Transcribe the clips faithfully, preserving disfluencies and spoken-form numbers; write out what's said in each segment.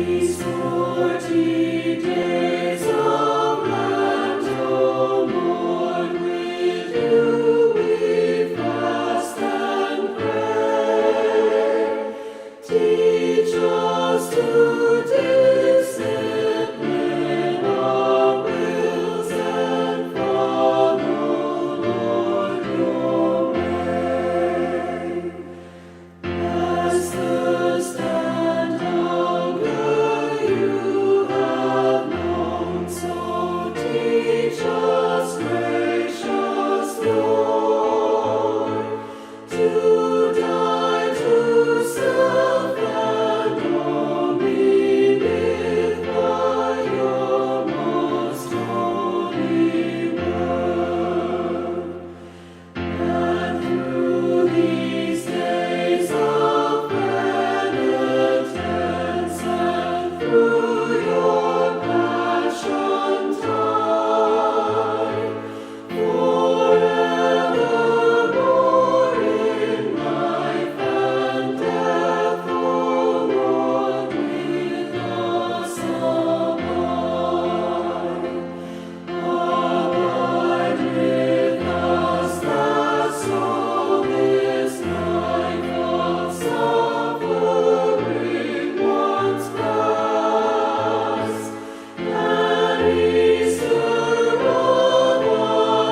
These forty days of Lent, O Lord, with you we fast and pray. Teach us to discipline our wills and follow, Lord, your way. As thirst and hunger you have known, so teach us, gracious Lord, to die to self and only live by your most holy word. And through these days of penitence and through your passion time, forevermore in life and death, O Lord, with us abide. Abide with us, that so this life of suffering once past, an Easter of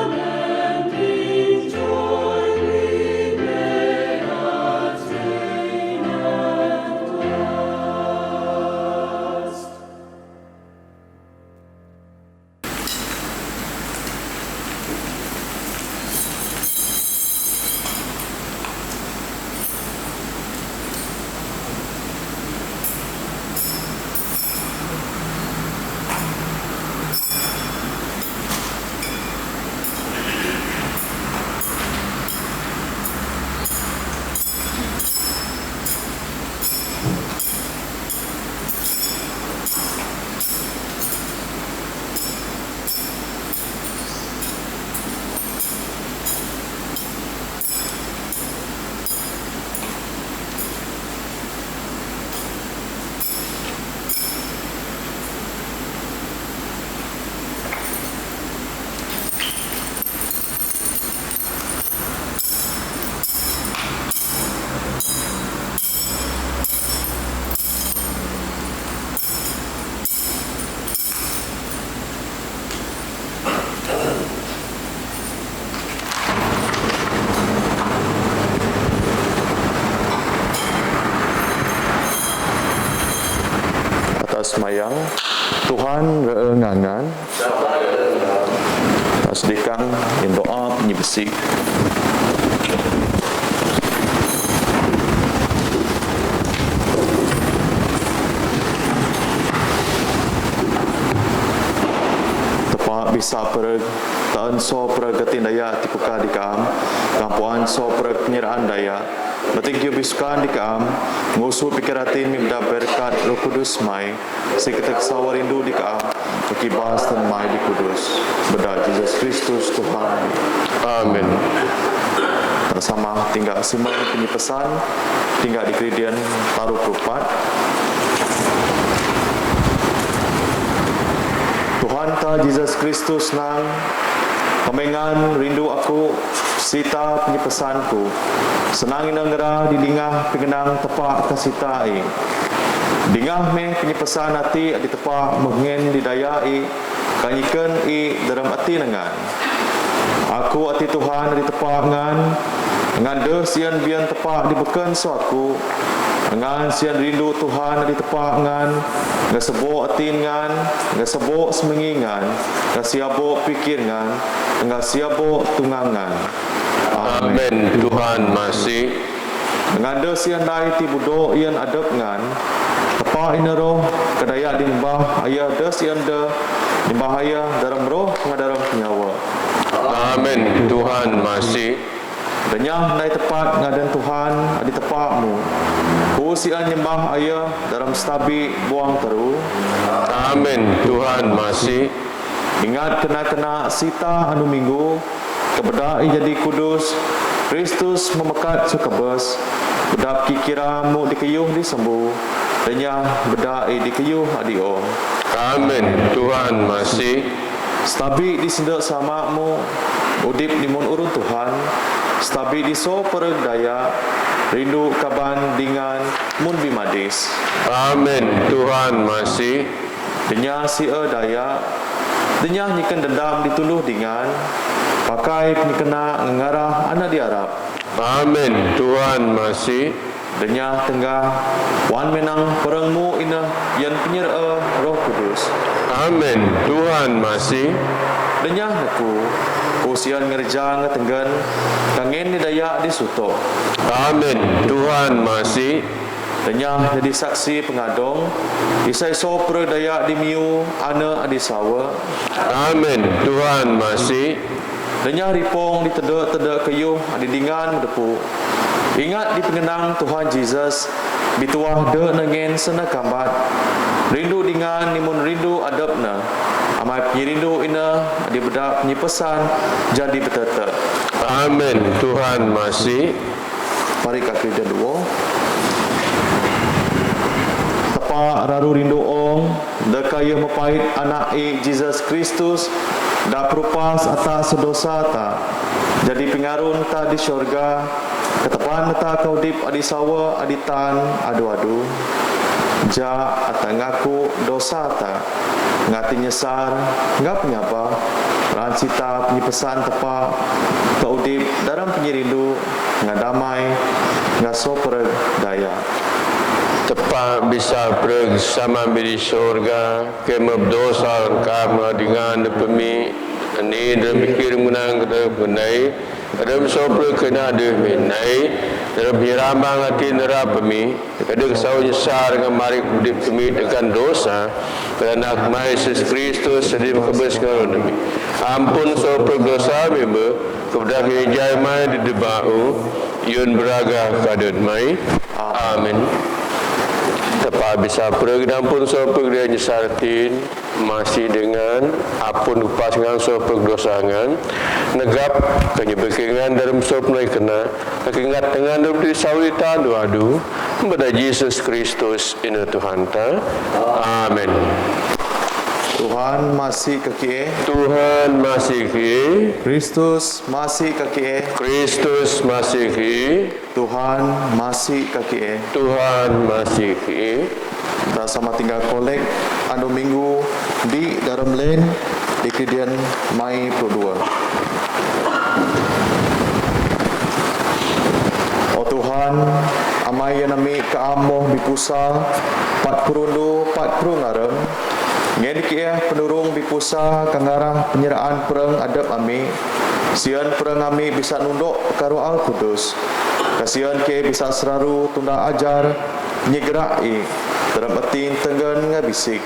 unending joy we may attain at last. Atas mayang, Tuhan ree ngan ngan. Atas dikang, in doa nyi bisi. Tepa bisa pereg, taan so pereg katin daya ti puka dikam, kampuan so pereg penyeraan daya, Mating kyu bisukan dikam, ngusu pikir atin mi bda berkat Roh Kudus mai, si ketek sawa rindu dikam, ki bas tan mai di kudus. Bda Jesus Kristus Tuhan. Amin. Sama tingga sima penyi pesan, tingga di Keridian taruh perupat. Tuhan ta Jesus Kristus nang, kamengan rindu aku, sita penyi pesanku, senang ina ngera di dingah pengenang tepa ka sita i. Dingah meh penyi pesan ati adi tepa mengen di daya i, kanyiken i dalam ati nengan. Aku ati Tuhan adi tepa ngan, ngan deh sian bian tepa di beken so aku, ngan sian rindu Tuhan adi tepa ngan, nga sebo ati ngan, nga sebo semengi ngan, nga siabo pikir ngan, nga siabo tungang ngan. Amen. Amen, Tuhan masih. Ngan deh sian dai ti budo ian adep ngan, tepa ina roh, kedaya dimbah aya deh sian deh, dimbah aya dalam roh nga dalam penyawa. Amen, Tuhan masih. Denyah dai tepat ngadan Tuhan, adi tepa mu. Ku sian nyembah aya dalam setabi buang teru. Amen, Tuhan masih. Ingat kena-kena sita anu minggu, kebeda i jadi kudus, Kristus memekat so kebes, bedap kikira mu dikeyuh disembu, Dêh nyah bedah i di kayuh adi ong. Amen. Tuhan masih. Setabi di senda sama mu, udip di mun urun Tuhan, setabi di so pereg daya, rindu kaban dingan mun bimadis. Amen. Tuhan masih. Dêh nyah si e daya, dêh nyah nyiken dendam di tunduh dingan, pakai penyekena ngengarah anak diarap. Amen. Tuhan masih. Dêh nyah tenggah wan menang pereng mu ineh yen penyerah Roh Kudus. Amen. Tuhan masih. Dêh nyah neku, ku sian ngereja ngetenggen, kangen ni daya di sutok. Amen. Tuhan masih. Dêh nyah jadi saksi pengadong, isai so pereg daya di miu, ane adi sawa. Amen. Tuhan masih. Dêh nyah ripong di tedek-tedek kayuh adi dingan medepu. Ingat di pengenang Tuhan Jesus, bituah de nengen sena kambat. Rindu dingan ni mun rindu adepna. Amai penyirindu ina adi bedak penyipesan jadi betetek. Amen. Tuhan masih. Mari ka kridin dua. Tepa raru rindu ong, deka ia mepait anak i Jesus Kristus, da perupas ata sedosa ta. Jadi pengarun ta di syurga, ketepan ta ka udip adi sawa adi tan adu-adu. Ja ata ngaku dosa ta. Ngati nyesar, ngap nyaba, ran sita penyipesan tepa, ka udip dalam penyirindu, nga damai, nga so pereg daya. Tepa bisa pereg sama bidi syurga, ke mebdosa lengkap nga dingan de pemi, ani dalam pikir menang ke dalam kendai, dalam so pereg kena de menai, dalam hirambang ati nera pemi, Kadek sau nyesar ngan mari udip kami dengan dosa, kerana kemai Yesus Kristus sedih kebes ngaran kami. Ampun sau perdosa member, kepada kami jai mai di debau, yun beraga kadet mai. Amin. Tepa bisa pergi ampun sau pergi nyesar tin. Masih dengan apun upas ngan so perdosa ngan, negap kenyebekingan dalam so penai kena, kekingat dengan dalam di sawita doa du, pada Jesus Kristus ina Tuhan ta. Amin. Tuhan masih kaki. Tuhan masih kaki. Kristus masih kaki. Kristus masih kaki. Tuhan masih kaki. Tuhan masih kaki. Ta sama tinggal kolek anu minggu di dalam len di kedian mai puluh dua. O Tuhan, amai ya nami ka amoh bipusa, pat perundu, pat perungarem, ngen kieh penurung bipusa ka ngarah penyeraan pereng adep ami, sian pereng ami bisa nunduk ka Roh Al Kudus. Kasian ke bisa seraru tunda ajar, nyegerak i, dalam atin tenggen nga bisik.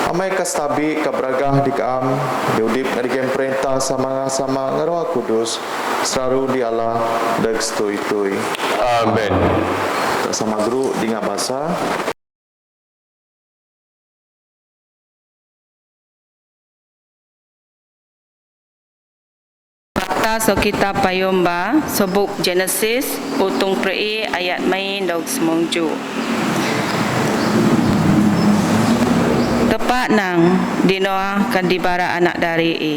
Amai ka stabi ka beragah di kaam, di udip nga di kem perintah sama-sama nga Roh Kudus, seraru di Allah, deg setui-tui. Amin. Ta sama guru di nga basa. Fakta so kitab Payomba, so buk Genesis, utung prei ayat mai dog semongju. Tepa nang di Noah ka di bara anak dari i.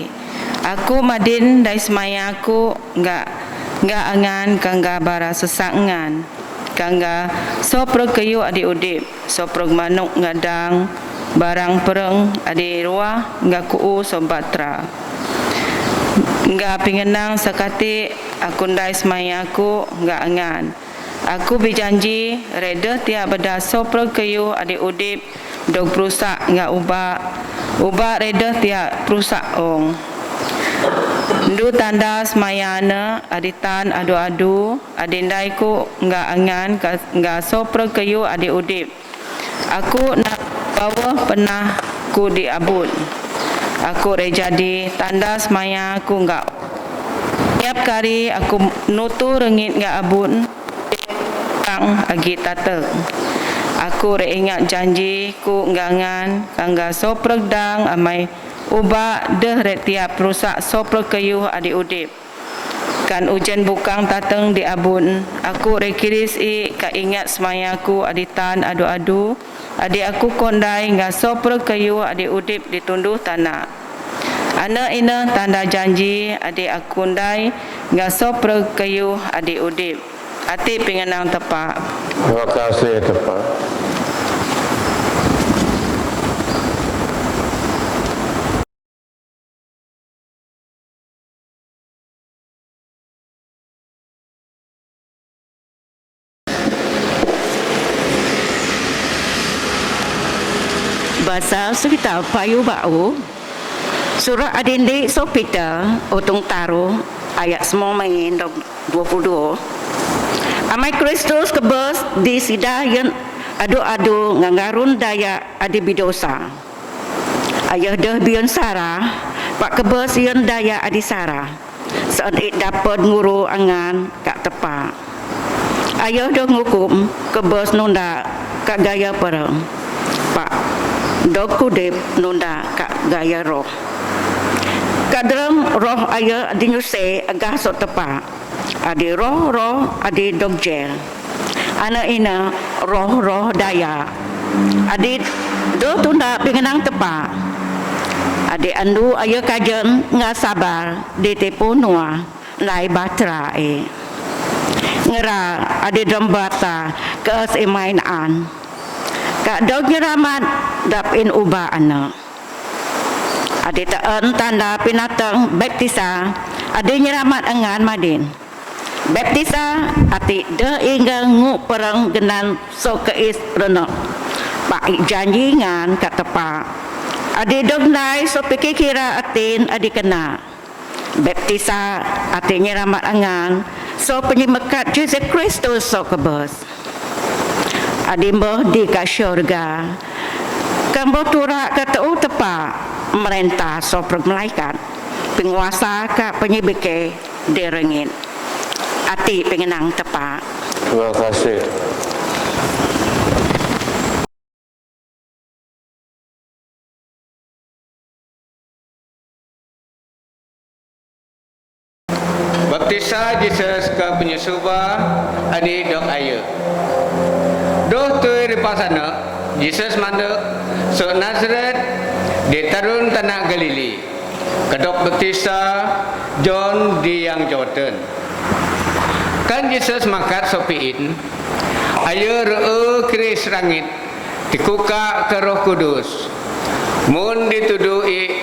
Aku madin dai semaya aku ga, ga angan kangga bara sesak ngan. Kangga so perkeyu adi udip, so pereg manuk ngadang, barang pereng adi ruah, nga kuu so batra. Nga pingenang sakati aku ndai semaya aku nga angan. Aku bijanji, reda tia beda so perkeyu adi udip, dog perusak nga uba, uba reda tia perusak ong. Ndu tanda semaya ne, adi tan adu-adu, adi ndai ku nga angan ka, nga so perkeyu adi udip. Aku na bawa penah ku di abut. Aku re jadi tanda semaya ku nga. Tiap kari aku nutu rengit nga abut, tang agi tatek. Aku re ingat janji ku nga angan, kangga so pereg dang amai uba deh re tiap perusak so perkeyu adi udip. Kan ujen bukang tatâng di abun, aku ri Krist i ka ingat semaya ku adi tan adu-adu, adi aku kondai nga soprek kayu adi udip di tunduh tanah. Ane ine tanda janji adi aku kondai nga soprek kayu adi udip. Ati pingenang tepa. Terima kasih tepa. Basa Alkitab Payu Ba'u, surat adindi so Peter, utong taru, ayat sembilan dok dua puluh dua. Amai Kristus kebes di sida yun adu-adu ngangarun daya adi bidosa. Ayuh deh biyun sara, pak kebes yun daya adi sara. Se'ed i dapet nguru angan ka tepa. Ayuh deh ngukum kebes nunda ka gaya pereng. Pak dok kudip nunda ka gaya roh. Ka drem roh ayuh adi nyuse agah so tepa. Adi roh-roh adi dok jel. Ane ine roh-roh daya. Adi deh tunda pingenang tepa. Adi andu ayuh kajen nga sabar di tipu nua lai batra e. Ngera adi drem bata ke es imai naan. Ka dok nyeramat dap in uba ane. Adi ta'en tanda pinateng baptisa, adi nyeramat angan madin. Baptisa, ati deh ingga ngu pereng genan so keis renok. Pak i janji ngan ka tepa. Adi dok nai so piki kira atin adi kena. Baptisa, ati nyeramat angan so penyemekat Jesus Kristus so kebes. Adi mboh di ka syurga. Kamboh tura ka teu tepa merentah so permalaikat. Penguasa ka penyebike di rengit. Ati pengenang tepa. Terima kasih. Baptisa Jesus ka penyusuba adi dok ayuh. Doh tui ripasana, Jesus mandek, so Nazaret, di tarun tanah Galili. Kedok baptisa John di yang Jordan. Kan Jesus mangkat so pi'in, ayuh re'e keris rangit, tikuka ke Roh Kudus, mun ditudu i,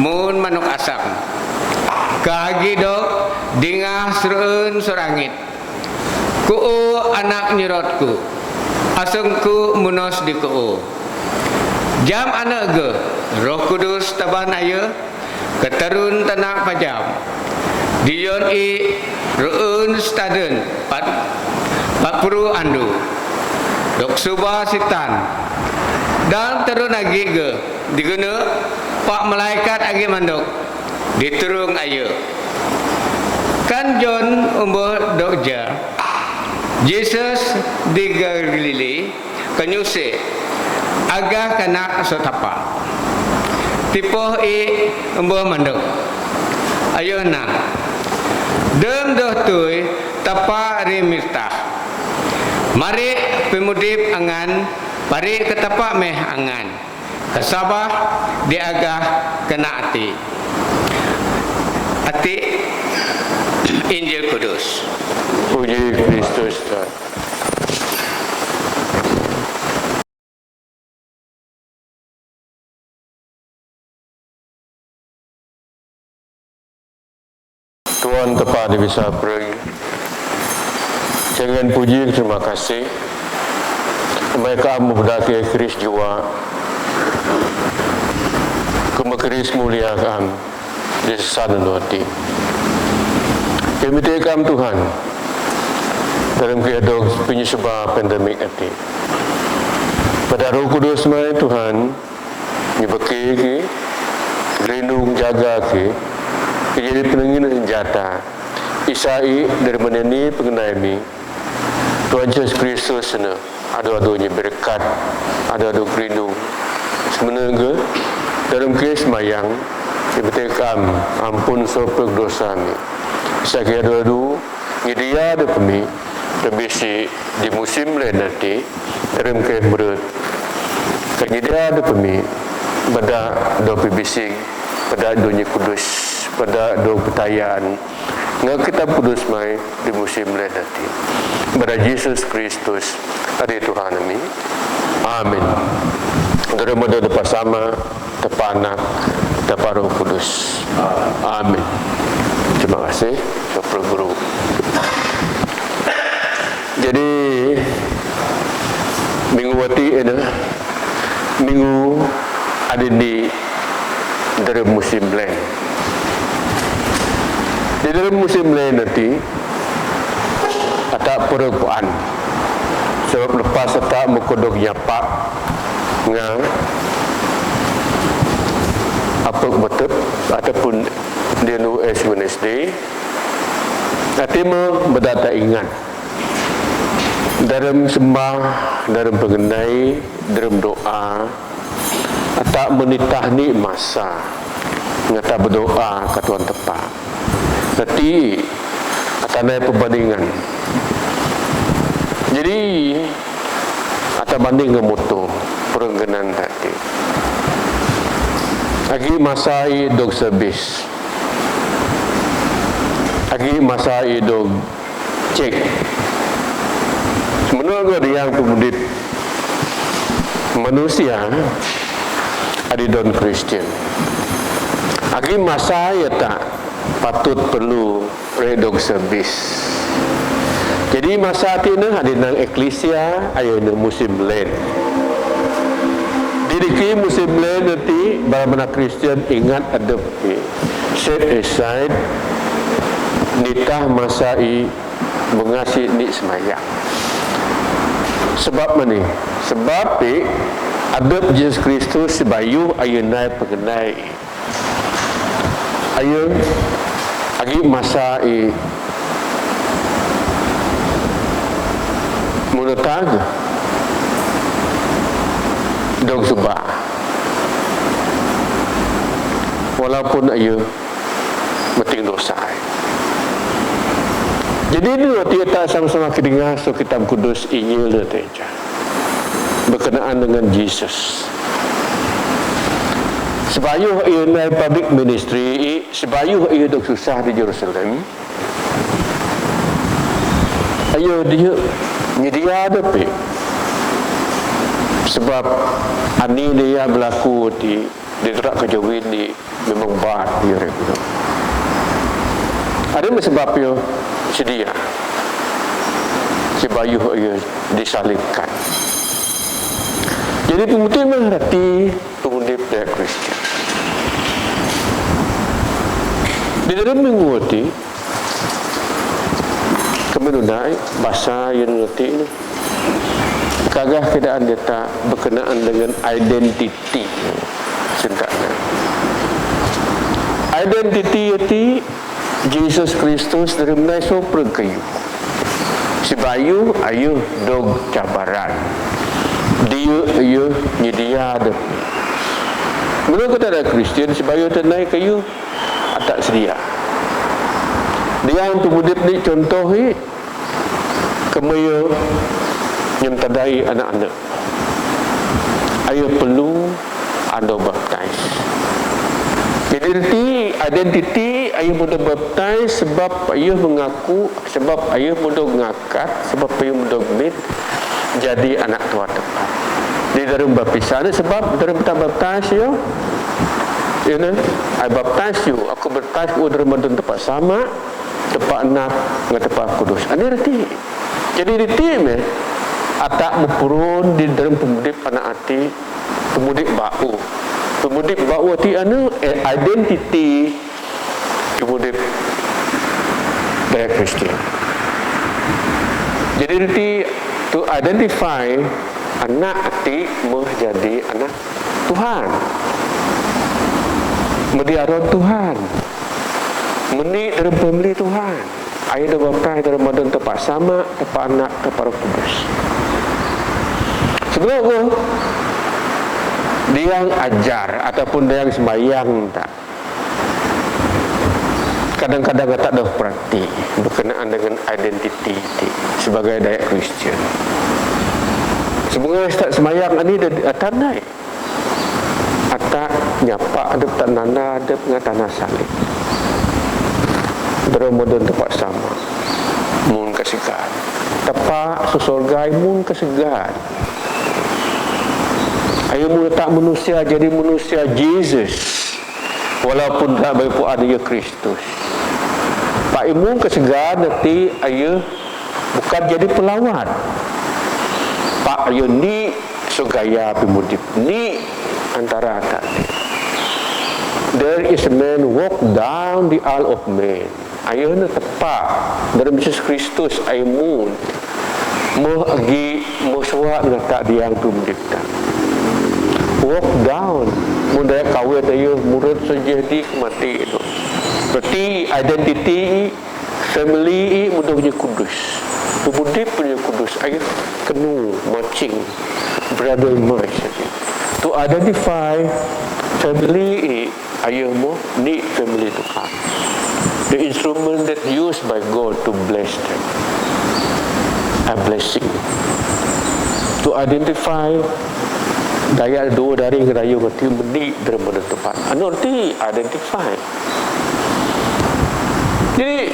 mun manuk asang. Ka agi dok, dingah seru'en so rangit. Ku'u anak nyerotku, asengku munos di ku'u. Jam ane ge, Roh Kudus taban ayuh, ke tarun tanah pajam. Diyon i re'en staden pat, pat puru andu. Dok suba sitan. Dan tarun agi ge, diguna pak malaikat agi mandok. Di turung ayuh. Kan John umboh dok ja. Jesus di Galili, kenyuse, agah kanak so tapa. Tipoh i umboh mandok. Ayuh nang. Dem doh tui tapa ri mirtah. Mari pemudip angan, pari ke tapa meh angan. Kesabah di agah kena ati. Ati Injil Kudus. Puji Kristus. Tuhan tepa di bisa peri. Jangan puji terima kasih. Mai ka am muda ke Kris jua. Kema Kris mulia ka am. Di sesan dua ti. Kami te ka am Tuhan. Dalam keadaan penyusuba pandemik ati. Pada Roh Kudus mai Tuhan. Nyebeke ke, lindung jaga ke, ke jadi penengin senjata. Isai dari meneni pengenai mi. Tuhan Yesus Kristus sana, ado-ado nya berkat, ado-ado kelindung. Semenenge, dalam kes mayang, nyebeke ka am, ampun sopek dosa mi. Sa kha du, ngidia da pami, da bisi di musim len nati, dârâmkeh mrât. Ka ngidia da pami, bâdâ do pibisi, bâdâ do nyi kudus, bâdâ do petayan. Nga kitab kudus mai di musim len nati. Bârâ Jisus Kristus, adi Tuhan ami. Amin. Dârâ madu da Tapa Sama, Tapa Anak, Tapa Roh Kudus. Amin. Terima kasih, Bapak Guru. Jadi, minggu wati ini, minggu adi di dârâ musim len. Di dârâ musim len nati, ata perluan. Sabab lepas ata mukudok nyapa nga apek betup ataupun di Ash Wednesday. Ati ma bâdâ ta ingat. Dârâ sembah, dârâ pengendai, dârâ doa, ata menitah ni masa, nga ta berdoa ka Tuhan Tapa. Nati, ata nai perbandingan. Jadi, ata banding nga moto, perengganan tadi. Agi masa i dog service. Agi masa i dog cek. Menurut gua yang pemudit manusia, adi don Kristian. Agi masa ya tak patut perlu redog service. Jadi masa ti ne adi nang eklesia, ayo ne musim len. Diri ki musim len nati, bârâ-bârâ Kristian ingat adep ki. Set aside, nitah masa i mengasi ni sembahyang. Sebab mani? Sebab i adep Jisus Kristus sibayuh ayo nai pengendai. Ayo, agi masa i munetag dog suba. Walaupun ayo meting dosa. Jadi ni roti tak sama-sama kedengar so kitab kudus Injil ni teja. Berkenaan dengan Jisus. Sibayuh ayo nai public ministry i, sibayuh ayo dog susah di Jerusalem. Ayo dia nyedia depe. Sebab ani dia berlaku di, di terak kejawin di memang bar dia rek. Adi ma sebab yo sedia. Sibayuh ayo disalibkan. Jadi pemutih mah rati pemudip dia Kristian. Di dalam minggu ti, kami nunai bahasa yang ngerti ni. Kagah keadaan dia tak berkenaan dengan identiti. Sentana. Identiti ti Jisus Kristus dârâ menai so perengkayu. Sibayuh ayo dog cabaran. Dia ayo nyedia dep. Menurut kata ada Kristian, sibayuh tenai kayu, atak sedia. Dia untuk mudip ni contoh i, kemaya nyentadai anak-anak. Ayo perlu ando baptize. Identiti, identiti ayo mudah baptize sebab ayo mengaku, sebab ayo mudah ngakat, sebab ayo mudah mit jadi anak Tuhan Tapa. Di dalam baptisan sebab dalam tak baptize yo. Yo ne, I baptize you, aku baptize u dalam Tapa Sama, Tapa Anak, ngan Tapa Kudus. Ani reti. Jadi reti meh, atak mupurun di dalam pemudip anak ati, pemudip bau. Pemudip bau ati anu, eh, identiti pemudip daya Kristian. Jadi reti to identify anak ati meh jadi anak Tuhan. Meh di aron Tuhan. Meni dalam family Tuhan. Ayo da baptize dalam adan Tapa Sama, Tapa Anak, Tapa Roh Kudus. Sebab tu, dia ajar ataupun dia sembahyang tak. Kadang-kadang kata dah perhati berkenaan dengan identiti ti sebagai Dayak Kristian. Sebenarnya tak sembahyang ani dah atanai. Atak nyapa adep tak nanda adep ngan tanda salib. Dara modern tepat sama. Mun ka segan. Tepat sesorgai mun ka segan. Ayo mun tak manusia jadi manusia Jesus. Walaupun tak berpuan ia Kristus. Pak imun ka segan nanti ayo bukan jadi pelawat. Pak ayo ni sogaya pimudip ni antara tak. There is a man walk down the aisle of men. Ayo na tepat dalam Jesus Kristus ayo mun Moh agi moh suak ngata diang tu mudip ta. Walk down. Mun daya kawin daya murid sejati kemati tu. Berarti identiti i, family i mudah punya kudus. Tu mudip punya kudus. Ayo kenu matching brother merge. To identify family i Ayo mo ni family Tuhan. The instrument that used by God to bless them. A blessing. To identify daya dua dari ngerayu ngerti meni derma Tuhan. Anu arti identify. Jadi,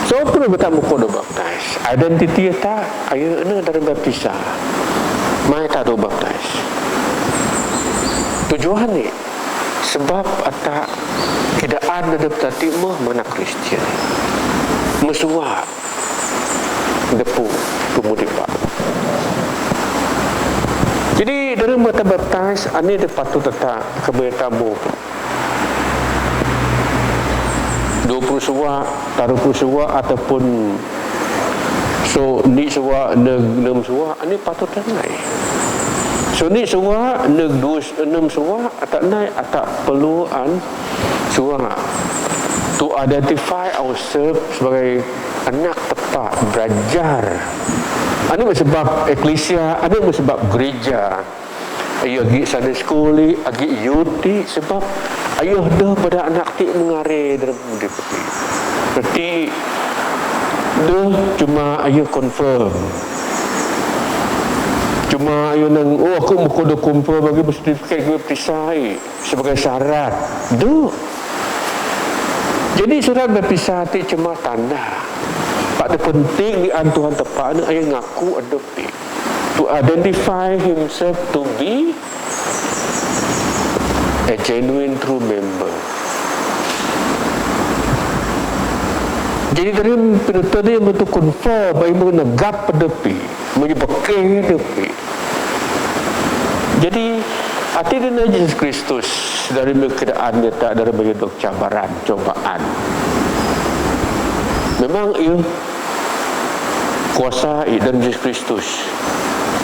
so perlu kita muka do baptize. Identity ta ayo ene dari baptisa. Mai ta do baptize. Tujuan ni Sebab atak kidaan da dep tati meh mana Kristian. Mesua depu pemudi ba. Jadi dalam mata baptize ani da patut atak kebaya tamu. Dua puluh suak, taruh puluh suak ataupun So ni suak neg nem suak ani patut tangai. So ni suak neg dua nem suak atak nai atak perluan suak to identify ourselves sebagai anak tepat belajar. Ani sebab eklisia, ani sebab gereja. Ayo agi Sunday school i, agi youth i, sebab ayo dah pada anak ti mengare dalam mudi peti. Peti dah cuma ayo confirm. Cuma ayo nang, oh aku muka dah confirm bagi sertifikat gue petisai sebagai syarat. Dah. Jadi surat baptisa ti cuma tanda. Pak tu penting di an Tuhan tepat ni ayo ngaku adopi. To identify himself to be a genuine true member. Jadi dari penutup dia untuk confirm, bagi menegap adopi, menyebekeh adopi. Jadi ati dina Jesus Kristus dari mekiraan nyata dari menyedok cabaran, cobaan. Memang ia kuasa i dan Jesus Kristus.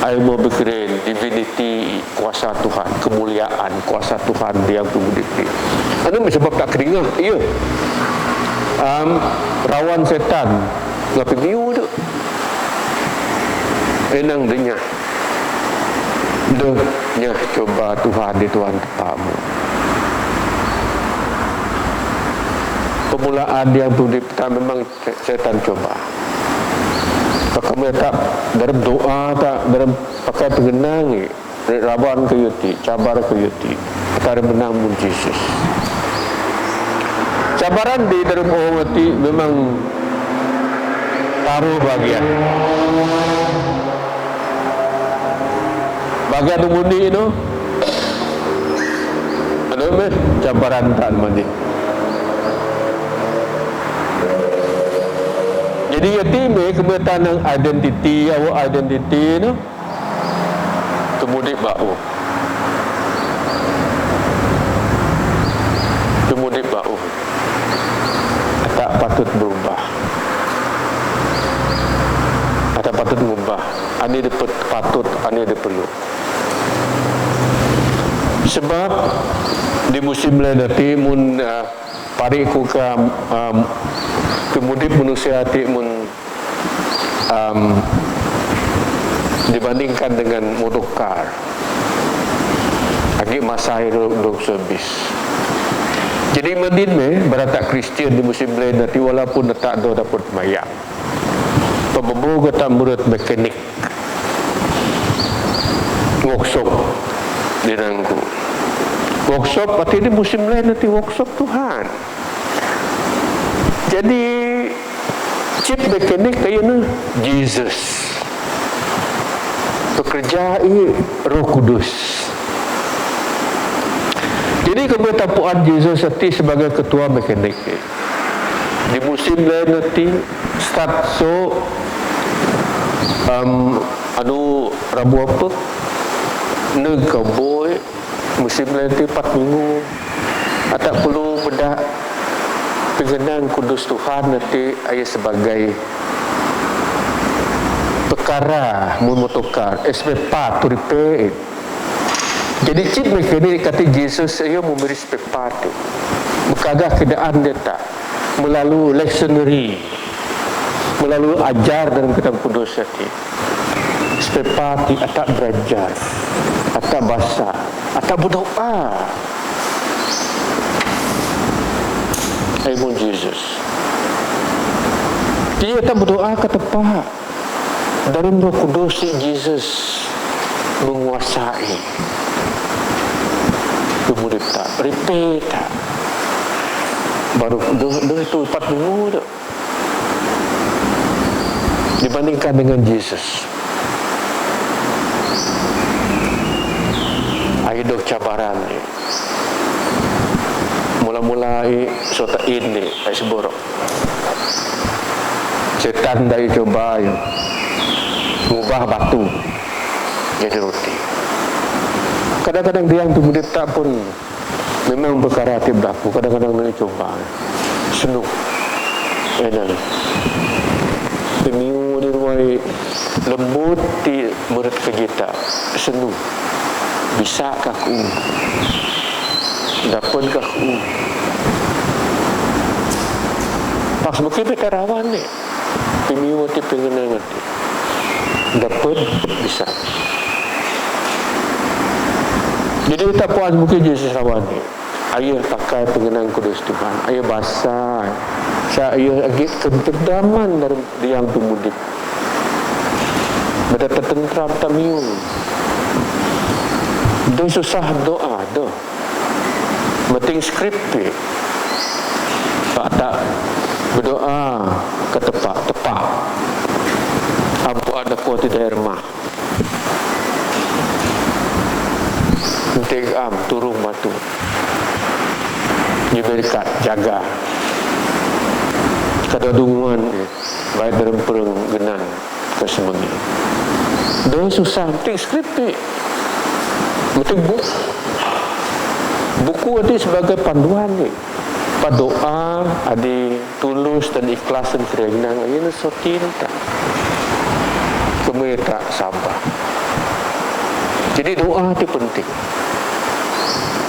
Ai mau berkeren divinity i kuasa Tuhan, kemuliaan kuasa Tuhan dia tu mudi. Anu sebab tak keringat ia. Um, rawan setan ngapi miu tu. Enang denya. Deh nyah coba Tuhan di Tuhan tepamu. Permulaan dia tu di petang memang setan coba. Kalau kamu tak dalam doa tak dalam pakai pengenang ni, rawan ke yuti, cabar ke yuti, tak ada menang mun Jesus. Cabaran di dalam orang mati memang taruh bahagian. Bahagian tu muni tu. Ada meh cabaran tak mandi. Jadi yati meh kebetulan identiti, our identity tu. Kemudi bau. Kemudi bau. Atak patut berubah. Atak patut berubah. Ani dia patut, ani dia perlu. Sebab di musim lain nanti mun uh, pari ku ka um, kemudi manusia ti mun um, dibandingkan dengan motor car. Agi masa hidup dok servis. Jadi, mă dinh meh, bărkata Kristian di musim leh nati, walaupun ata dapet mayang. Pamambo kata murut mekanik. Workshop, di nangku. Workshop, arti di musim leh nati workshop Tuhan. Jadi, chief mekanik kayaknya Jesus. Pekerja i Roh Kudus. Jadi, kami tapuan Jesus nati sebagai ketua mekanik. Di musim leh nati, start so, um, anu, Rabu apa? Neg kaboi, musim leh nati empat minggu. Ata perlu beda pengenang kudus Tuhan nati aya sebagai perkara mun motokar, spare part to repair. Jadi, chief mekanik kata Jesus, aya memberi spare part tu. Bekagah keadaan dia tak. Melalui lectionary. Melalui ajar dalam Kitab Kudus tadi. Spare part ti ata berajar. Ata basa. Ata berdoa. Ai mun Jesus. Dia ata berdoa kata Pak. Dalam Roh Kudus si Jesus menguasai. Kemudian tak, repair tak. Baru dua, dua tu empat minggu tu. Dibandingkan dengan Jesus. Ayo dok cabaran ni. Mula-mula i sota ini, ai seborok. Setan dai coba i ngubah batu jadi roti. Kadang-kadang dia yang tu muda tak pun memang perkara ti berlaku. Kadang-kadang dia coba. Senuk. Enak. Pemiu di ruai lembut ti murid kejita. Senuk. Bisa kaku. Dapat kaku. Pas mungkin beta rawan ni. Pemiu ti pengenang ti. Dapat bisa. Jadi, tak puas mungkin Jesus rawan ni. Ayo pakai pengenang kudus Tuhan. Ayo basa. Sa ayo agi ketentraman dalam riang pemudip. Beda tertentram tamiu. Doa susah doa doa. Meting skrip pi. Pak tak berdoa ke tepak, tepak. Ampu ada kuat di daerah mah. Meting am turun batu. Dia berikat jaga. Kada dunguan baik dalam perang genan. Ke semeni. Doa susah, meting skrip pi. Meting buku. Buku adi sebagai panduan ni. Padoa adi tulus dan ikhlas dan kerenang, ini sotin tak. Kemeta sabar. Jadi doa ti penting.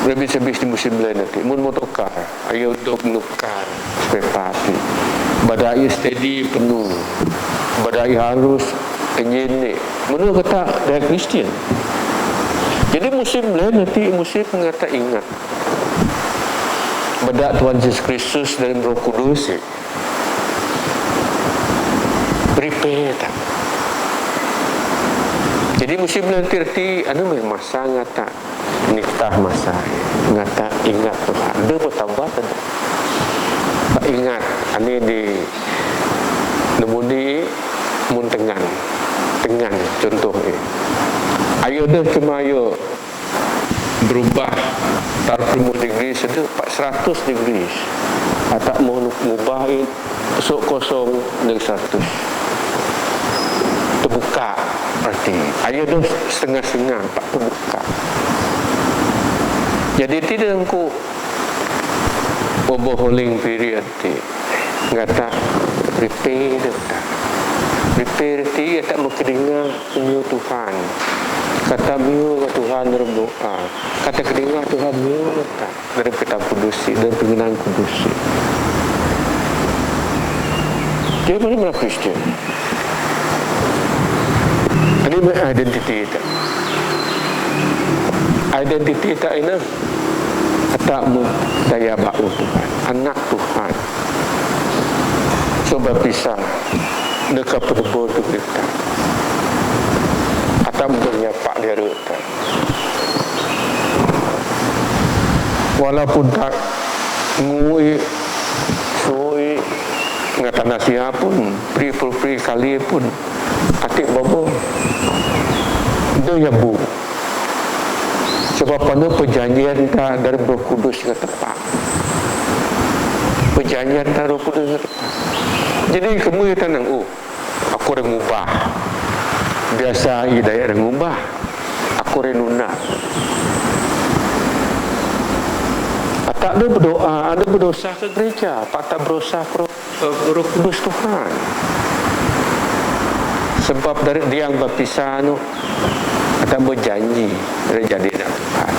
Lebih-lebih di musim lain nanti. Mun motokar. Ayo dok nukar spare part ti. Bada i steady penuh. Bada i harus engine ni. Menurut kata dari Kristian. Jadi musim lain nanti musim ngata ingat. Bada Tuhan Yesus Kristus dalam Roh Kudus ni. Prepare tak. Jadi musim lain nanti anu meh masa ngata. Niftah masa, ngata ingat Tuhan. Dia bertambah tadi. Tak ingat, ani di, nemudi mun tengan. Tengan, contoh ni. Ayo deh cuma ayo berubah, taruh lima degree, sedih, empat ratus degree. Atak mau ngubah i, sok kosong, dengan seratus. Terbuka, berarti. Ayo deh setengah-setengah, tak terbuka. Jadi, tidak engkau overhauling period ti. Ngata repair deh tak. Repair ti, tak mau kedinga miu Tuhan. Kata miu Tuhan dalam doa. Kata kedinga Tuhan miu tak. Dalam Kitab Kudus ti, dalam pengenang kudus ti. Jadi, mana-mana Kristian. Ini identiti tak. Identiti tak ini. Ata' mut daya ba'u Tuhan, anak Tuhan. Sob baptisa, deka pedebur tu kita. Ata' mut nyapa' diri ta. Walaupun ta' ngui, sui, ngata nasihat pun, pri, pri, pri kali pun. Ati' bobo. Daya bu. Sabab anu perjanjian ta dalam Roh Kudus nga tepat. Perjanjian ta Roh Kudus nga tepat. Jadi kemui ta nang, oh, aku orang ngubah. Biasa i daya orang ngubah. Aku orang nuna. Ata' ada berdoa, ada berdosa ke gereja, apa ata' berdosa ke Roh Roh Kudus Tuhan. Sabab dari diang baptisa nu, ata' berjanji, dari jadi anak Tuhan.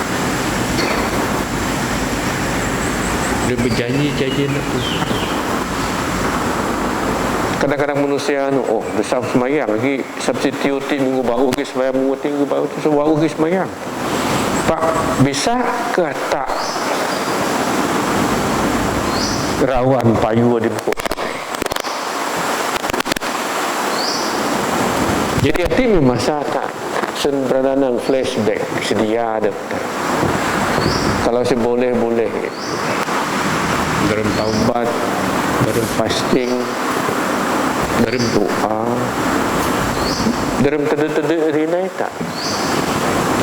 Dia berjanji jadi anak Tuhan. Kadang-kadang manusia nu, oh, bisa semayang lagi, substitute minggu ba'u lagi semayang, minggu ti minggu ba'u ti, ba'u lagi semayang. Pak, bisa ke ata' rawan payu di buku? Jadi, ati' mi masa ta, sen berada nang flashback, sedia ada. Kalau seboleh-boleh, dalam taubat, dalam fasting, dalam doa, dalam tede-tede rinai ta.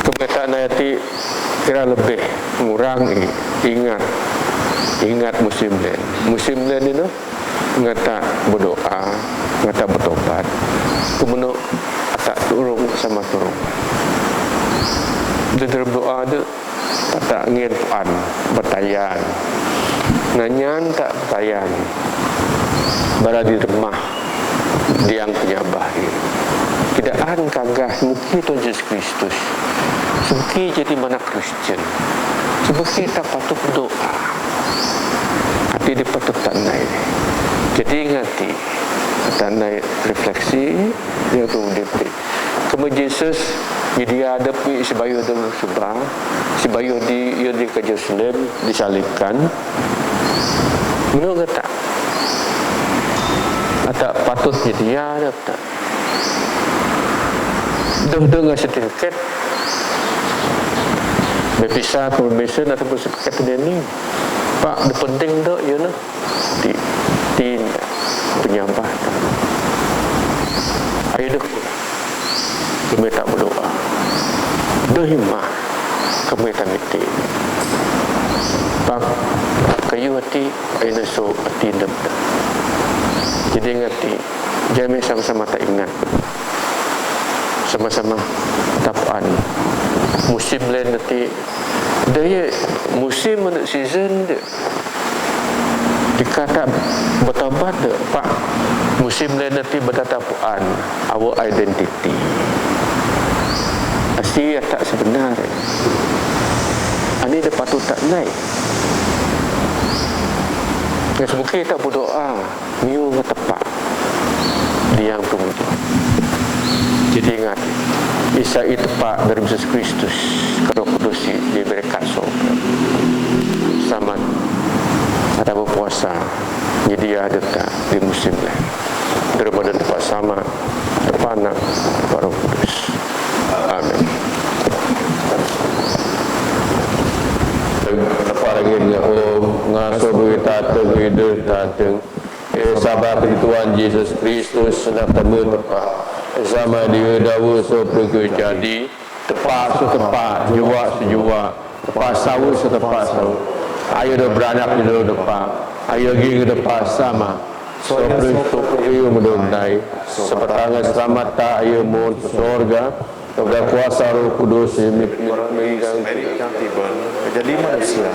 Kemui ta nai ati' kira lebih ngurang i, ingat, ingat musim len. Musim len ini, ngata berdoa, ngata bertobat. Kemunu ata' turung sama turung. Di dalam doa tu, ata' ngen puan, betayan. Nganyan ta' betayan. Bara di rumah, diang penyabah dia. Tidak an kagah semuki Tuhan Yesus Kristus. Semuki jadi mana Kristian. Semuki ta patut berdoa. Ati' di patut ta nai. Jadi ngati, ta nai refleksi, yang tu D P. Kemui Yesus, jadi ada pi sibayuh dalam suba, sibayuh di, ia di ke Yerusalem, disalibkan. Menurut kata, ata' patut jadi ada ta. Deh, deh, nggak sertifikat. Baptisa, confirmation, ataupun sertifikat ini. Pak, di penting tu, ya, nah. Di, di penyambah. Ayo deh. Kemui ta berdoa. Deh, ma. Kemui ta miti. Pak, kayu ati, ayo nesu ati dep. Jadi ngati. Jami sama-sama ta ingat. Sama-sama ta puan. Musim len ati. Daya musim, season de. Dikata bertobat de, Pak. Musim len ati bertata puan. Our identity. Asi ata' sebenar. Ani de patut ta nai. Nges muki ta berdoa. Miu ngetepak. Diang tu. Jadi ingat, isa i tepak dari Yesus Kristus, ke Roh Kudus i, di berekat so. Selamat. Ata berpuasa. Jadi ada ta di musim len. Daripada tepak sama, tepak Anak, tepak Roh Kudus. Amin. Tepak lagi dengan, oh, ngasuh berita tu, berita tu. Eh, sabar di Tuhan Yesus Kristus, nak temu tepat. Sama dia dawa so pergi jadi, tepat so tepat, jua so jua, tepat saut so tepat saut. Ayo dah beranak di dalam tepat. Ayo ging tepat sama. So pergi so pergi mudong dai. Sepatang selamat ta ayo mon sorga. Kepada kuasa Roh Kudus, jadi manusia.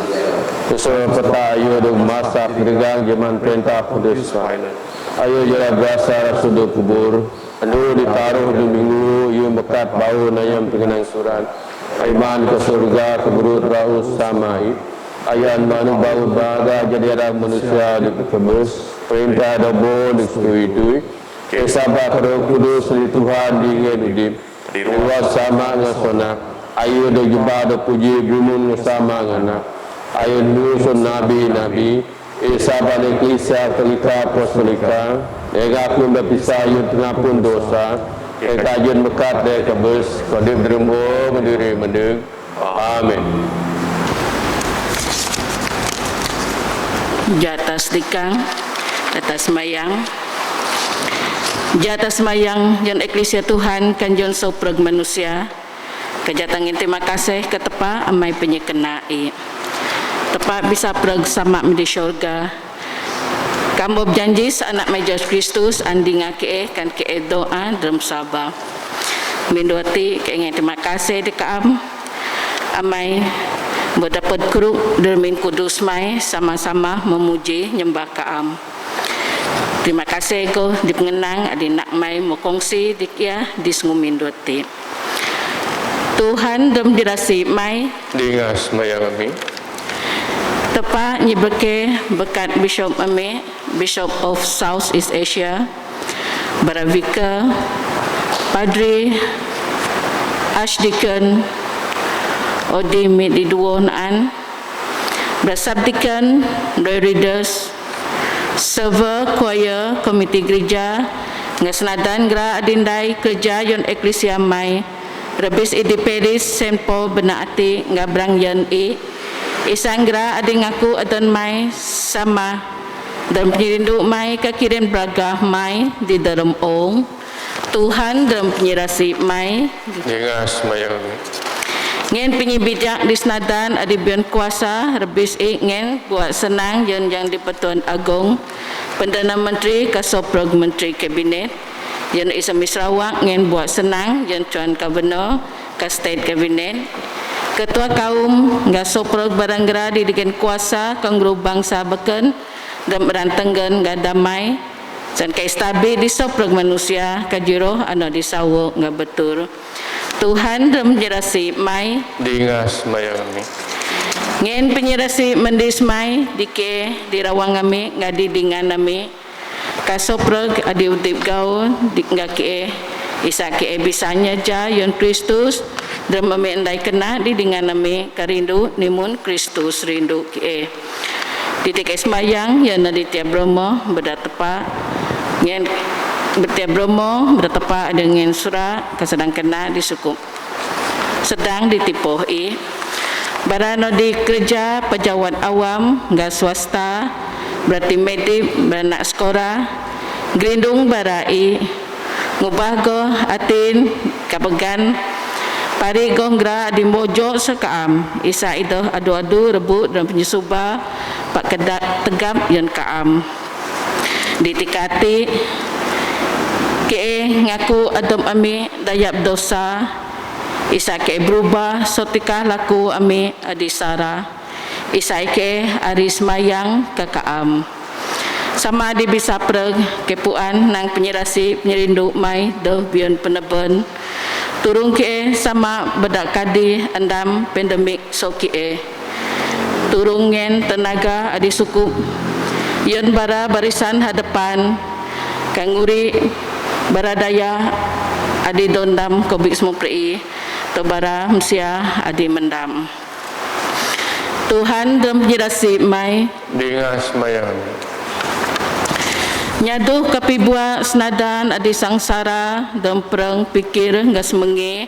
Sesuai peta ayo dong masak, digang jaman perintah Pontius Pilate. Ayo jala berasa sudah kubur. Anu ditaruh di minggu, ayo mekat bau nayam pengenang surat. Iman ke surga, ke berut rau samai. Ayan manu bau baga jadi anak manusia di kebus. Perintah dobo di setui-tui. Ke sabar Roh Kudus di Tuhan di ngen udip. Di ruang sama ngan sonak, ayo do jubah do puji, bumun ngan sama ngan anak. Ayun nu son nabi-nabi, esa ban eklisia katolika apostolika, ega kun baptisa yun tengapun dosa, ega yun mekat de kabus, kadip drum o, maduri madung. Amen. Jata sdikang, jata smayang. Jata smayang, jon eklisia Tuhan, kan jon sopreg manusia. Kajatang ngen terima kasih ke Tapa amai penyekena i. Tapa bisa preg sama midi syurga. Kambo bjanji sa anak mai Jesus Kristus andi nga ke e kan ke e doa drum saba. Minduati ke ngen terima kasih di kaam. Amai bo dapet kruk dermin kudus mai sama-sama memuji nyembah kaam. Terima kasih ko di pengenang adi nak mai mokongsi di kia di sngumindoti. Tuhan drum jerasi mai. Dingas mayang ami. Tepa nyi berke bekat Bishop ami, Bishop of South East Asia, bara vicar, padri, archdeacon, odi mi di duo naan, bara subdeacon, roy readers, server, choir, komiti gereja, nga snadan ngera adindai kereja yon eklisia mai, rebis i di Paris, Saint Paul, bena ati, nga brang yen i, isang ngera adi ngaku adan mai, sama, dan penyirindu mai, kakirin beraga mai, di dalam ong, Tuhan drum penyerasi mai. Dingas mayang. Ngen penyibijak di snadan adi bion kuasa, rebis i ngen buat senang yen yang di Pertuan Agong, Perdana Menteri ka sopreg Menteri Kabinet, yen isa misrawak ngen buat senang yen Tuan Governor ka State Cabinet, Ketua Kaum nga sopreg barang gera di degen kuasa kangru bangsa beken, drum rantenggen nga damai, San ka istabi di sopreg manusia, ka jiroh ano di sawo nga betul. Tuhan drum jerasi mai. Dingas mayang ami. Ngen penyerasi mendis mai, di ke di rawang ami, nga di dingan ami. Ka sopreg adi udip gau, di nga ke, isa ke bisa nyaja, yon Kristus, drum ami endai kena di dingan ami, ka rindu, nimun Kristus rindu ke. Titik ismayang, ya Naditya Bromo, beda tepa. Ngen Naditya Bromo, beda tepa, ada ngen sura, ka sedang kena di suku. Sedang ditipoh i. Bara no di kereja, pejawat awam, ga swasta, berarti medip, beranak sekora, gerindung bara i. Ngubah goh atin, kapegan, pari goh ngera di mojo sekaam, isa idoh adu-adu rebut dan penyusuba, pak kedak tegap yan kaam. Di tikati, ke ngaku adem ami dayap dosa, isa ke berubah sotika laku ami adi sara. Isai ke ari semayang ka kaam. Sama di bisa preg ke puan nang penyerasi penyerindu mai deh bion peneben. Turung ke sama bedak kadi endam pandemik so ke. Turung ngen tenaga adi sukup. Yon bara barisan hadepan kanguri bara daya adi dondam covid sembilan belas to bara mesia adi mendam. Tuhan drum penyerasi mai. Dingas mayang. Nyaduh kapi bua senadan adi sangsara drum pereng pikir ngas mengi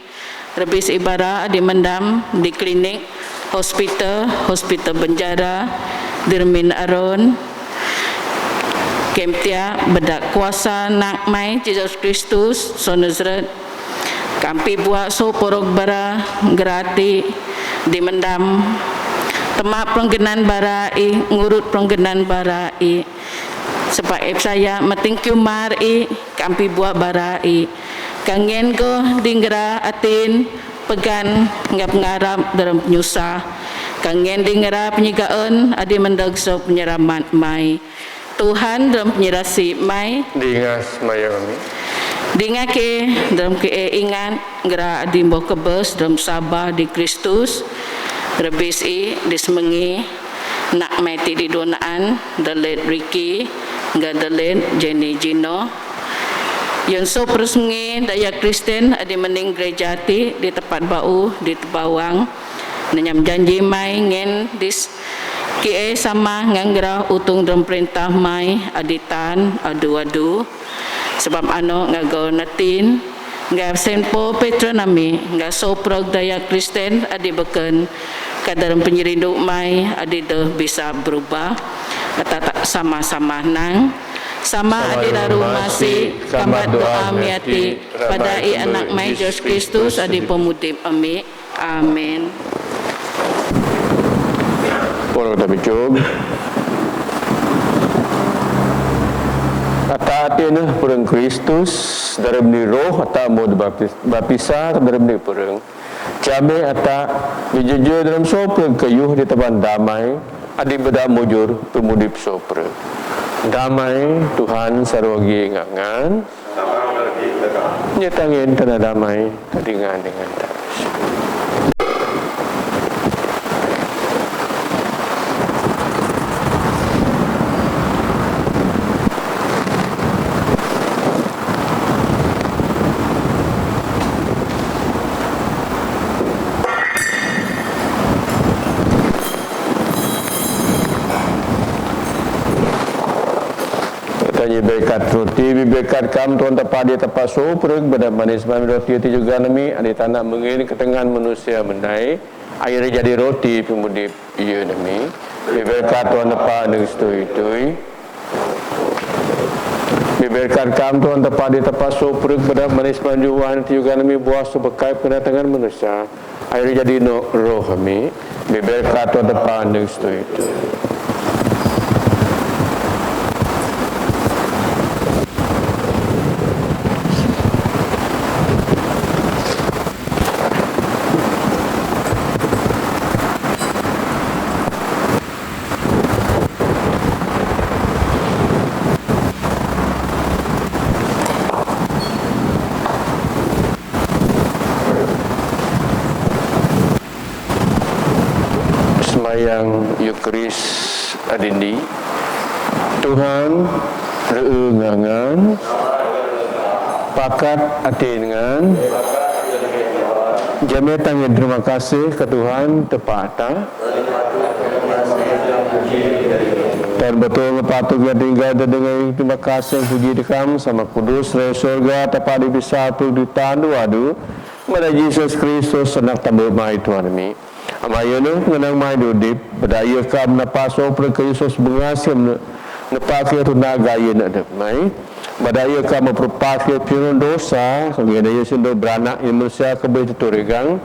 rebis ibara adi mendam di klinik, hospital, hospital Benjara, Dirmin Aron, kemtia bedak kuasa nak mai Jesus Kristus, so Nazareth, kampi buak so porok bara gerati di mendam. Temak perenggenan bara i, ngurut perenggenan bara i. Sebab epsaya meting kiumar i, kampi buak bara i. Kangen ko dingra atin, pegan ngap ngarap dalam penyusah. Kangen dingra penyigaen, adi mendeg so penyeramat mai. Tuhan drum penyerasi mai. Dingas mayang ami. Dinga ke drum ke e ingat ngera adi mbo kebes drum sabah di Kristus. Rebis i di semengi nak mai ti di donaan the late Ricky ga the late Jenny Jino. Yon so persemengi daya Kristen adi mening gereja ti di tepat bau di Tebawang. Nenyam janji mai ngen dis Ki ê sama ngangra utung drom printah mai adi tan adu adu. Sabap ano nga go natin nga sen po Petro nami nga soprog daya Kristen adi beken ka drom penjerindu mai adi deh bisa berubah. Kata tak sama-sama nang sama adi laru masi kambat doa miati pada i anak mai Jesus Kristus adi pemudip ami. Amin. Poro kita bichub. Ata ati ne purung Kristus, dalam ni roh ata mo baptis-, baptisa dalam ni purung. Jame ata bijujur dalam soprung kayuh di taban damai, adi beda mujur pemudip soprung. Damai Tuhan sarwagi ngangan. Nyatangin tanah damai, tadingan dengan tanah. Tanya berkat roti, bi berkat kam Tuhan tapa di tapa soprung, bada manis mami roti ti juga nami, adi tanak mengin ketengan manusia mendai, air jadi roti pemudip iya nami. Bi berkat Tuhan tapa neng setui-tui. Bi berkat kam Tuhan tapa di tapa soprung, bada manis mami juan ti juga nami buah sobekai kedatangan manusia. Air jadi no roh kami, bi berkat Tuhan tapa neng setui-tui. Sembahyang Eukaris adindi. Tuhan, reu ngangan, pakat ati ngan, jame tangin terima kasih ke Tuhan tapa ta. Tuhan betul patut nga tinggal dan dengan terima kasih puji dekam sama kudus rai sorga tapa di bisa tu di tandu adu. Mada Jesus Kristus anak tamu mai Tuhan mi. Amai yunu ngenang mai dudip, bada iya kam napa soprung ke Yesus bengasim ne-, nepa ke tu naga iya nak dep mai. Bada iya kam memperpake pinon dosa, kengena iya sindo beranak iya manusia kebih tuturigang.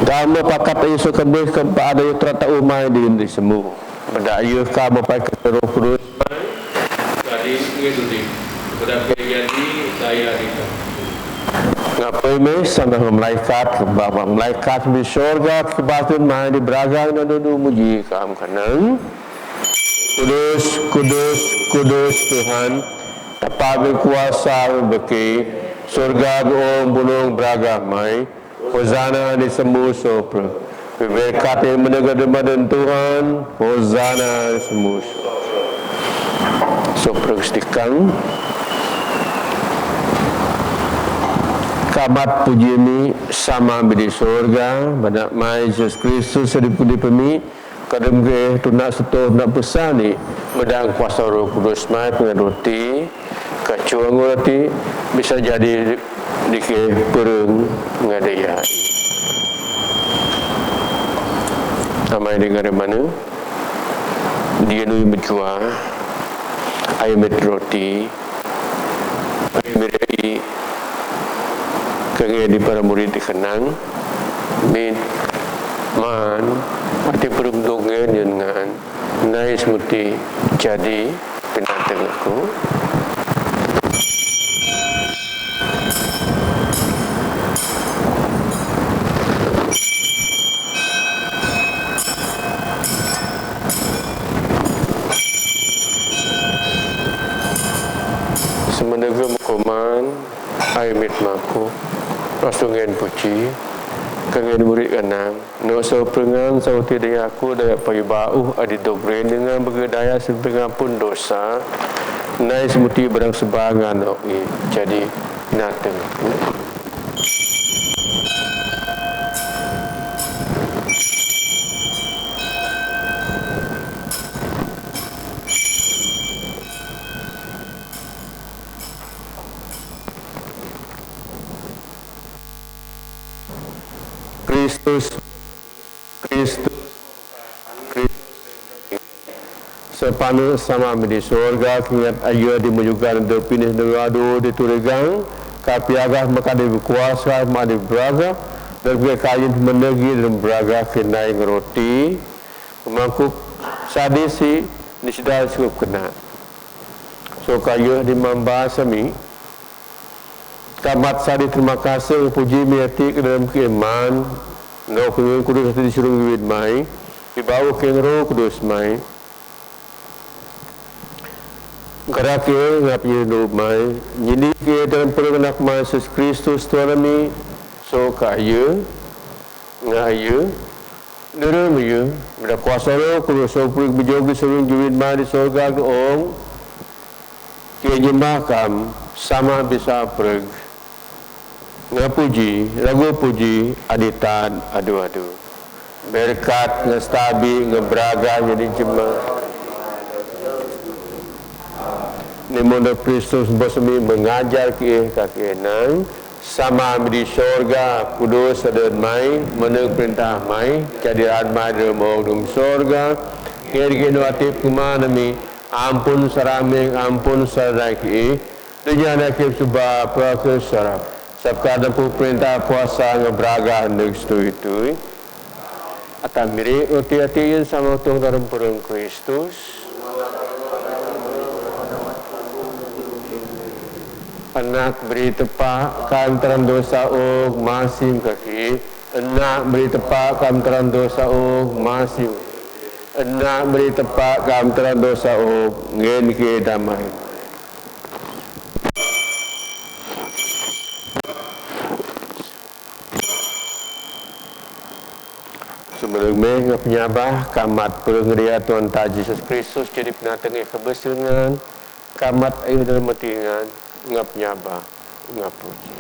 Dama pakat Yesus kebih ke pada iya terata umai di, di sembuh. Bada iya ka bapai ke Roh Kudus. Jadi ngedudi. Bada ke jadi saya di. Ngapai me sama malaikat, bawa malaikat di sorga ke batun mai di beragang dan dudu muji kam kenang. Kudus, kudus, kudus Tuhan, tapa berkuasa beki, sorga beong bulung beragang mai. Hosana di sembuh soprung. Berkat yang menegak di badan Tuhan. Hosana di sembuh soprung. Soprung setikang. Kamat puji mi sama bidi sorga. Bada mai Jesus Kristus di pudi pemi. Kadem ke tunak seto tunak pesan ni, medang kuasa Roh Kudus mai pengen roti, kacuang roti, bisa jadi dike pereng ngadaya. Amai dengar mana? Dia nui menjua, ai met roti, ai met roti, kenge di para murid dikenang, mit, man, ati perung dongeng ngan. Nais muti jadi penantang aku. Semenegem kuman, ai mit maku, rasungen puji, kengen murid kenang. Nok so prengan sauti daya aku daya payuba uh adi dogren dengan bege daya si pengapun dosa. Nai semuti barang sebangan nok i jadi nateng. Kristus, Kristus, Kristus. Sapano sama mi di sorga, khingat ayuh di mujugan do pinih do adu di turigang, kapiaga maka di kuasa, ma di braga, dan ke kain menegi dan braga kinai ngeroti, mangkup sadisi, ni sidal cukup kena. So kayuh di mamba sami, Kamat sadi terima kasih, puji, miati ke dalam keiman, Roh Kudus, Kudus hati di surung wid mai, di bawah ke Roh Kudus mai. Gerak ke ngap nyi Roh mai, nyini ke dalam perang anak mai Yesus Kristus Tuhan kami, so ka iya, nga iya, Nurun iya, bila kuasa Roh Kudus, so puri bejogi surung juwid mai di sorga ke ong, Ke nyembah kam sama bisa preg. Nga puji, lagu puji, adi tad, adu-adu. Berkat, nga stabi, nga braga, nyadi jema. Ni mondo Kristus bosmi mengajar ki eh kaki enang. Sama mi di sorga, kudus sadon mai, menung perintah mai, jadi ran mai dalam ong dum sorga. Ngeri ke nu atip kuma nami, Ampun saraming, ampun sarai ki. Dunya na kip suba prakir sarap. Sabka dampu perintah kuasa ngebraga neg stui-tui. Ata miri roti ati yin sama tung dalam perung Kristus. Anak beri tepa kan terang dosa ong masim kaki. Anak beri tepa kan terang dosa ong masim. Anak beri tepa kan terang dosa ong ngen ke damai. Semenung meh ngap nyabah kamat perengria Tuhan ta Jesus Kristus jadi penatengah kebesingan. Kamat ayu dalam mati ngan ngap nyabah ngap puji.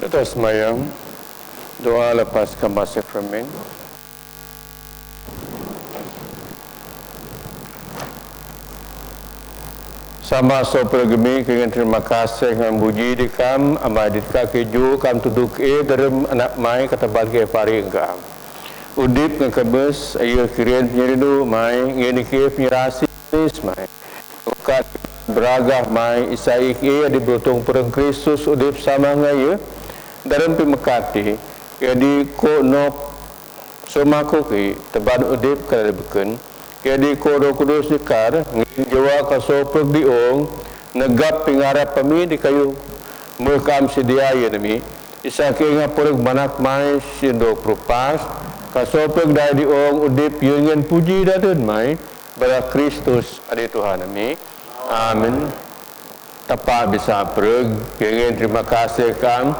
Kito sembahyang, doa lepas kemah sakramen. Sapa soh pergemi, kengin terima kasih ngan puji di kam, amai dit ka keju kam tuduk e dalam anak mai kata bal ke pari engkam. Udip ngan kebes, ayo kirin penyerindu mai, ngin ke penyerasi mai. Ukat beragah mai, isai ke di berutung pereng Kristus udip sama ngaya, dalam pemekati, ke di ko nok somaku ki, teban udip kada beken, ke di ko Roh Kudus dikar, ngin jawa ka soh pergemi ong, negap pengarap pemi di kayu, mekam sedia ya nami, isai ke ngapuruk manak mai sindo perupas, ka soh pergemi dai di ong udip yungin puji dadun mai, bara Kristus adi Tuhan nami. Amin. Tapa bisa pereg, kengin terima kasih kam,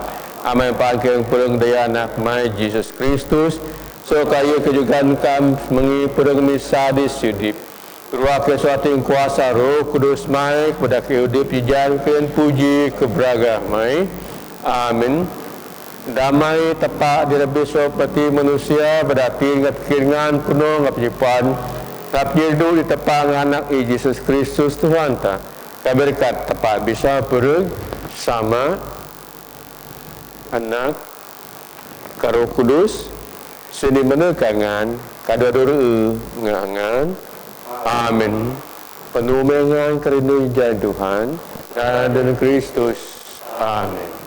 amai pangkeng pereng daya anak mai Jesus Kristus, so kaya kejugan kam mengi pereng misa di sudip. Ruah ke suating kuasa Roh Kudus mai, kepada ke udip jijan ken puji ke beragah mai. Amin. Damai tapa di Rabbi so peti manusia, badatin ngat kiringan penuh ngap nyipan, ngap nyirdu di tapa nganak i Jesus Kristus Tuhan ta. Kaberkat tapa bisa pereg sama anak ka Roh Kudus, sini mana kangan, kada dore ngangan. Amin. Penuh mengan kerindu jan Tuhan, dan Kristus. Amin.